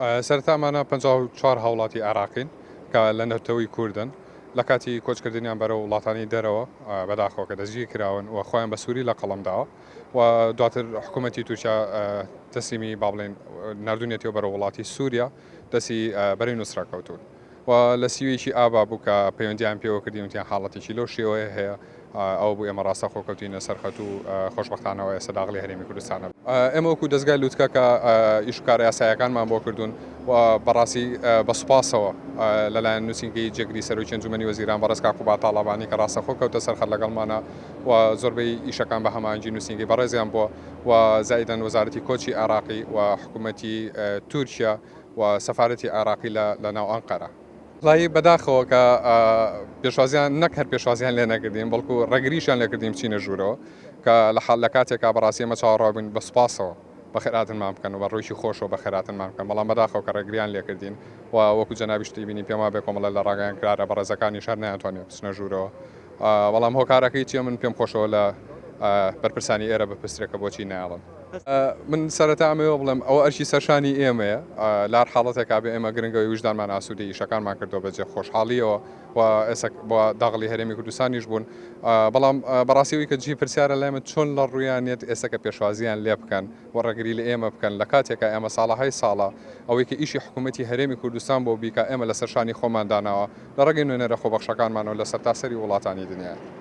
سەرەتا ئەمانە 54 هاوڵاتی عێراقین کە لە نەتەوەی کوردن، لە کاتی کۆچکردنیان بەرەو وڵاتانی دەرەوە بەداخەوە کە دەستگیر کراون و خۆیان بە سووری لە قەڵەم داوە و دواتر حکوومەتی تورکیا تەسلیمی با بڵێین ناردوونیەتیەوە بەرەو وڵاتی سووریا، دەستی بەرەی نوسرە کەوتوون و لە سیوەیەکی ئابا بوو کە پەیوەندیان پێوە کردین، وتیان حاڵەتێکی لەو شێوەیە هەیە. ئەوە بوو ئێمە ڕاستەوخۆ کەوتینە سەر خەت و خۆشبەختانەوە ئێستا داغڵی هەرێمی کوردستانە. ئێمە وەکو دەزگای لوتکە کە ئیش و کارە یاساییەکانمان بۆ کردوون و بەڕاستی بە سوپاسەوە لەلایەن نووسینگەی جێگری سەرۆکی ئەنجومەنی وەزیران بەڕێز کاک قوباد تاڵەبانی کە ڕاستەوخۆ کەوتە سەر خەت لەگەڵمانە و زۆربەی ئیشەکان بە هەماهەنگی نووسینگەی بەڕێزیان بووە و زائیدەن وەزارەتی کۆچی عێراقی و حکوومەتی تورکیا و سەفارەتی عێراقی لە ناو ئەنقەرە. وەڵایی بەداخەوە کە پێشوازیان نەک هەر پێشوازیان لێ نەکردین بەڵکو ڕێگریشیان لێکردین بچینە ژوورەوە کە لە حاڵ لە کاتێکا بەڕاستی ئێمە چاوەڕوان بووین بە سوپاسەوە بەخێرهاتنمان بکەن و بە ڕوویەکی خۆشەوە بەخێرهاتنمان بکەن بەڵام بەداخەوە کە ڕێگریان لێکردین و وەکو جەنابیشت ئەیبینی پێم وابێ کۆمەڵە لە ڕاگەیاندکرارە بەڕێزەکانیش هەر نەیانتوانیوە بچنە ژوورەوە بەڵام هۆکارەکەی چیە من پێم خۆشەوە لە بەرپرسانی ئێرە بپرسرێ کە بۆچی نایەڵن. من سەرەتا ئەمەوێ بڵێم ئەوە ئەرکی سەرشانی ئێمەیە لار حاڵەتێکا بێ ئێمە گرنگەوەی ویژدانمان ئاسوودەی ئیشەکانمان کردووە بەجێ خۆشحاڵیەوە و ئێستا بۆ داغڵی هەرێمی کوردستانیش بوون بەڵام بەڕاستی ئەوی کە جی پرسیارە لای من چۆن لە ڕوویان نیەت ئێستا کە پێشوازیان لێ بکەن و ڕێگری لە ئێمە بکەن لە کاتێکا ئێمە ساڵەهای ساڵە ئەوەی کە ئیشی حکوومەتی هەرێمی کوردستان بۆ بیکا ئێمە لەسەر شانی خۆمان داناوە لە ڕێگەی نوێنەرە خۆبەخشەکانمانەوە لە سەرتاسەری وڵاتانی دنیا.